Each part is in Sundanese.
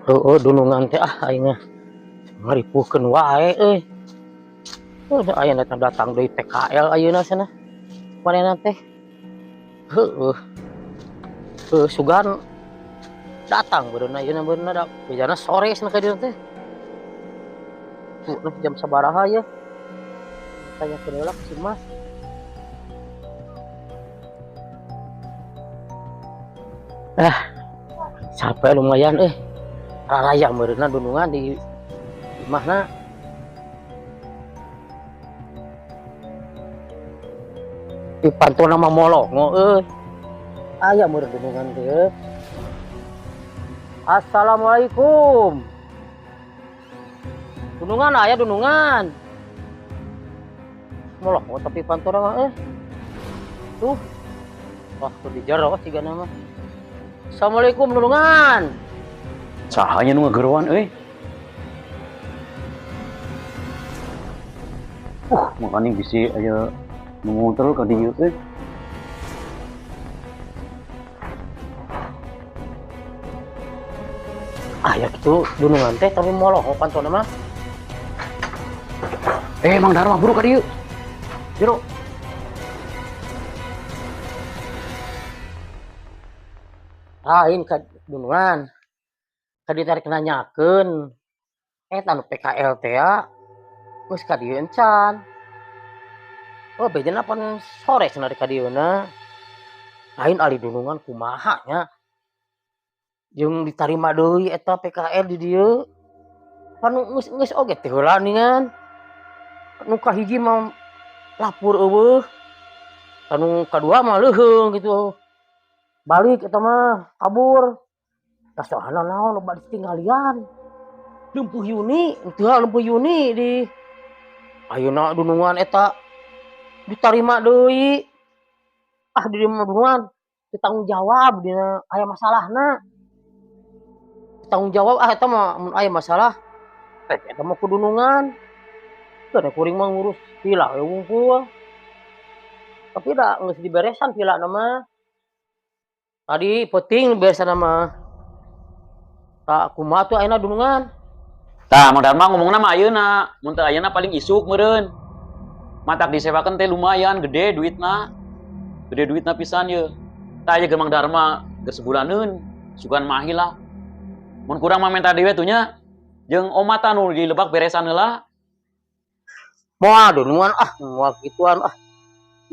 Heueuh dunungan teh ah aing mah ngaripuhkeun wae euy. Udah aya datang-datang deui PKL ayeuna cenah. Manehna teh. Heueuh. Heueuh sugan datang beureun ayeuna beureun da bejana sore cenah ka dieu teh. Tuh jam sabaraha ye? Tanyakeun heula ka si Mas. Ah, capek lumayan euy. Raraya meureunna dunungan di imahna. Di pantona mah molongo euy. Aya meureun dunungan teh euy. Assalamualaikum. Dunungan aya dunungan. Molongo tapi pantona mah euy. Tuh. Wah, tuh di jero sigana mah. Assalamualaikum dunungan. Sahanya nu ngageroan euy. Makanya bisi aya nu ngontrol ka dieu euy. Aya kitu dunungan teh tapi molongo pantona mah. Mang Dharma buru ka dieu. Jero. Lain ka dunungan. Ka ditarik nanyakeun. Eta nu PKL teh ya. Geus ka dieu encan. Oh, bejana pan sore cenah ka dieuna. Lain ali dunungan kumaha nya. Jeung ditarima deui eta PKL di dieu. Pan geus oge teh heula ningan. Nu kahiji mah lapur eueuh. Anu kadua mah leuheung gitu. Balik eta mah kabur. Da soalna naon loba ditinggalian. Lumpuh Yuni, teu lumpuh Yuni di ayeuna dunungan eta ditarima deui. Ah di dieu mah dunungan teu tanggung jawab dina aya masalahna. Tanggung jawab ah eta mah mun aya masalah eta mah ku dunungan. Teu da kuring mah ngurus vila we wungkul. Tapi da geus diberesan vilana mah. Tadi penting beresan mah. Tak kumaha tuh ayeuna dunungan. Tah Mang Dharma ngomongna mah ayeuna, mun teu ayeuna paling isuk meureun. Matak disewakeun teh lumayan gede duitna. Gede duitna pisan ye. Tah ieu ge Mang Dharma geus sebulaneun, sugan mahi lah. Mun kurang mah menta deui tuh nya. Jeung omatan nu di lebak beresan heula. Moal dunungan ah, moal kituan ah.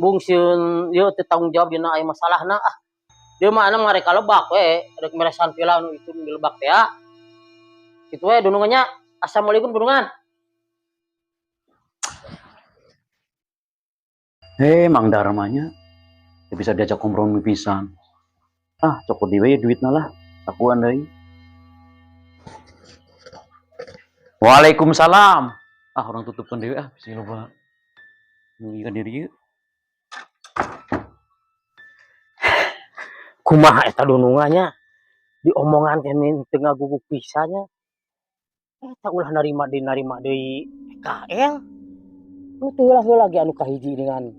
Bung sieun ieu teu tanggung jawab dina aya masalahna ah. Dia mah anu ngareka lebak we, rek meresan vila nu itu di lebak teh ya. Kitu we dunungannya. Assalamualaikum dunungan. Mang Dharmanya teu bisa diajak kompromi pisan. Ah, cokot deui we duitna lah, sakuan deui. Waalaikumsalam. Ah, orang tutupkeun deui ah, bisi loba nu ieu diri ieu. Kumaha eta dunungannya? Diomongan teh teu ngaguguk pisan nya. Eta ulah narima deui narima deui PKL. Nu teu heula-heula ge anu kahiji dengan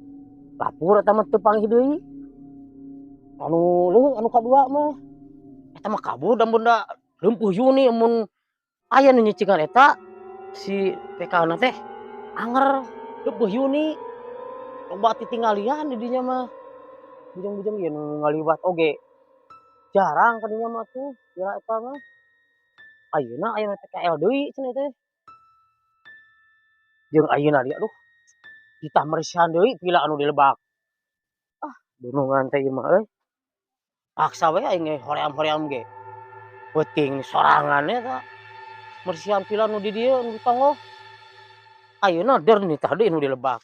lapur eta mah teu panggih deui. Anu leuheung anu kadua mah eta mah kabur da mun da lumpuh Yuni mun aya nu nyicingan eta si PKL na teh anger lumpuh Yuni. Loba titinggalian di dinya mah. Bujang-bujang ieu nu ngaliwat oge. Jarang ka dinya mah tuh kira eta mah. Ayeuna aya PKL deui cenah teh. Jeung ayeuna deui aduh. Ditah meresihan deui pila anu dilebak. Ah, dunungan teh ieu mah euy. Paksa we aing ge hoream-hoream ge. Peuting sorangan eta. Meresihan pila nu di dieu nu di tonggoh. Ayeuna der nitah deui nu dilebak.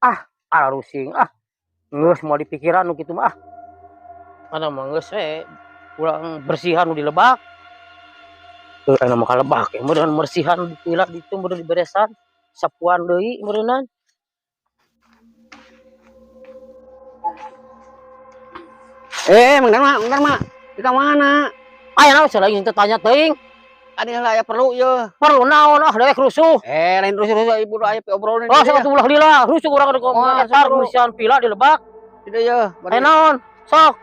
Ah, arusing ah. Geus moal dipikiran nu kitu mah ah. Kana mah geus we urang bersihan nu dilebak. Heuh aya mah kalebak ge meureun meresihan di pila ditu meureun diberesan sapuan deui meureunan. Mang Dharma, Mang Dharma, di ka mana? Aya naon sia lain teh tanya teuing. Adi heula aya perlu ieu. Perlu naon ah dewek rusuh. Lain rusuh-rusuh ibu aya obrolin. Oh, sok atuh ulah lila, rusuh urang rek Wah, eta sok. bersihan pila di lebak. Tidak ya. Aya naon? Sok.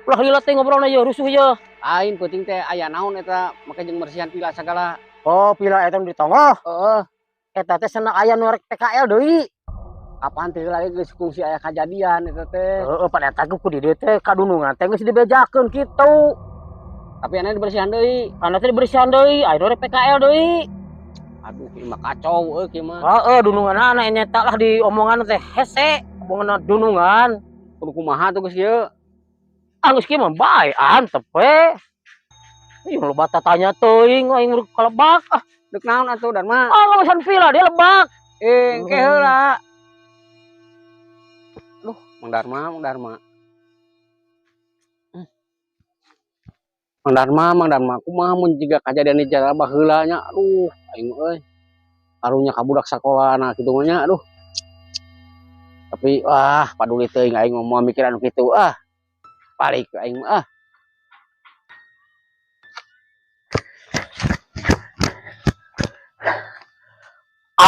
Ulah lila teh ngobrolna ieu rusuh ieu. Aing penting teh aya naon eta make jeung bersihan pila sagala. Oh, pila eta nu ditonggoh. Heeh. Eta teh cenah aya nu rek PKL deui. Apaan teh lagi geus kungsi aya kajadian eta teh. Heeh, pan eta ku di dieu teh kadunungan teh geus dibejakeun kitu. Tapi anu dibersihan deui. Anu teh dibersihan deui, aya nu rek PKL deui. Aduh, kieu mah kacau euy kieu mah. Heeh, dununganna nyeta lah di omongan teh hese, omongan dunungan. Kudu kumaha tuh geus ieu? Ah, geus kieu mah bae antep we. Ih, loba tatanya teuing aing rek kalebak ah. Deuk naon atuh Darma? Ah, ngawasan villa dia lebak. Engke heula. Aduh, Mang Darma, Mang Darma. Mang Darma, Mang Darma, kumaha mun jiga kajadian di jalan baheula nya. Aduh, aing euy. Karunya ka budak sakola nah kitu mah nya, aduh. Tapi wah, paduli teuing aing mah mikir anu kitu ah. Balik aing mah ah.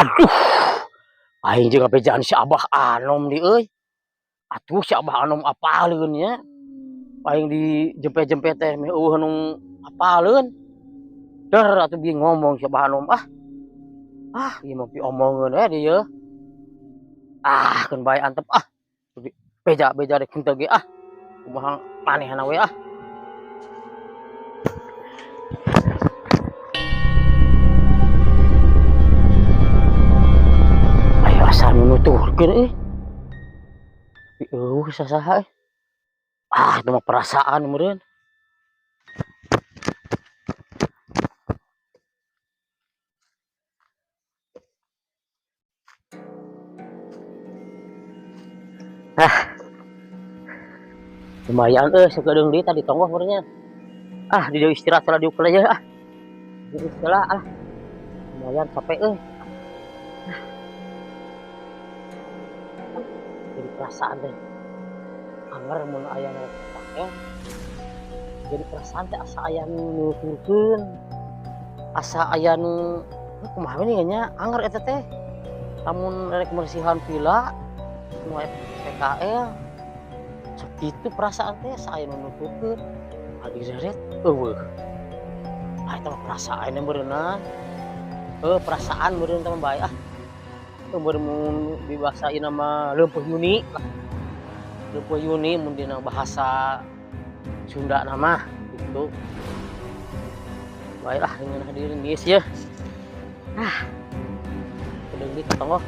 Aduh. Aing jeung bejaan si Abah Anom di euy. Atuh si Abah Anom apaleun nya. Aing di jempe-jempe teh meh eueuh nu apaleun. Der atuh bieu ngomong si Abah Anom ah. Ah, ieu mah piomongeun we dieu. Ah, keun bae antep ah. Beja-beja rek henteu ge ah. Kumaha manehna we ah. Ayo asa nu nuturkeun euy. Tapi eueuh sasaha euy. Ah, itu mah perasaan meureun. Ah. Lumayan euy sakedeung deui tadi tonggoh meureun nya. Ah, di dieu istirahat lah diuk aja ah. Di istirahat ah. Lumayan capek euy. Ah. Jadi perasaan teh anger mun aya nu PKL. Jadi perasaan teh asa aya nu nuturkeun. Asa aya nu kumaha we nya anger eta teh. Lamun rek mersihan villa nu aya PKL. Sakitu perasaan teh asa aya nu nuturkeun. Adi reret eueuh. Ah eta mah perasaan meureunna. Heuh, perasaan meureun teh mah bae ah. Heuh meureun mun dibahasain mah leumpeuh yuni lah. Leumpeuh yuni mun dina bahasa Sunda nama gitu. Baiklah dengan hadirin geus ya. Ah. Kedeung deui ka tonggoh.